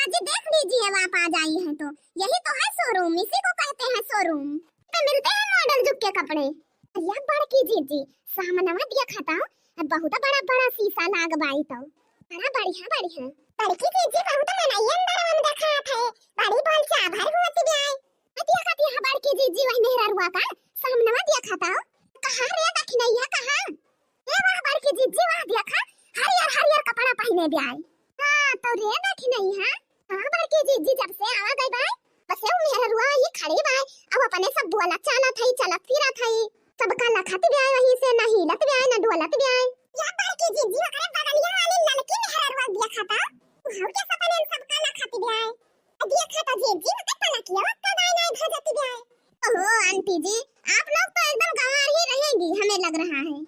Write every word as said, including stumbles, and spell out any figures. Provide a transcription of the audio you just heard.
जी देख लीजिए, अब आप आ जाई हैं तो। यही तो है शोरूम, इसी को कहते हैं शोरूम। तो मिलते हैं मॉडल जुग के कपड़े। अरे बड़की जीजी, सामनवा देखा था, बहुत बड़ा बड़ा शीशा लाग बाई तो। बड़ा बढ़िया बढ़िया। बड़की जीजी बहुत मनई अंदर हम देखा थे, बड़ी बोल चाभर होती ब्याय। अतिया कतिया बड़की जीजी वही मेहररुआ का सामनवा देखा था। कहाँ रे दखिनैया कहाँ? ए वाह बड़की जीजी वाह देखा, हरियर हरियर कपड़ा पहिने ब्याय। हाँ तो रे दखिनैया, हाँ बड़की जीजी जब से आवा गई बाय, बसे उ मेहररुआ ही खड़ी बाय। अब अपने सब बोलत चालत हई, चलत फिरत हई, सबका लखत ब्याय, वही से न हिलत ब्याय न डोलत ब्याय। या बड़की जीजी ओकरे बगलिया वाली ललकी मेहररुआ देखा था, उहौ के सपने सबका लखत ब्याय। देखा था जीजी ओकर पलकिया ओकर दाई नाई भजत ब्याय। ओहो आंटी जी, आप लोग तो एकदम गंवार ही रहेंगी, हमें लग रहा है।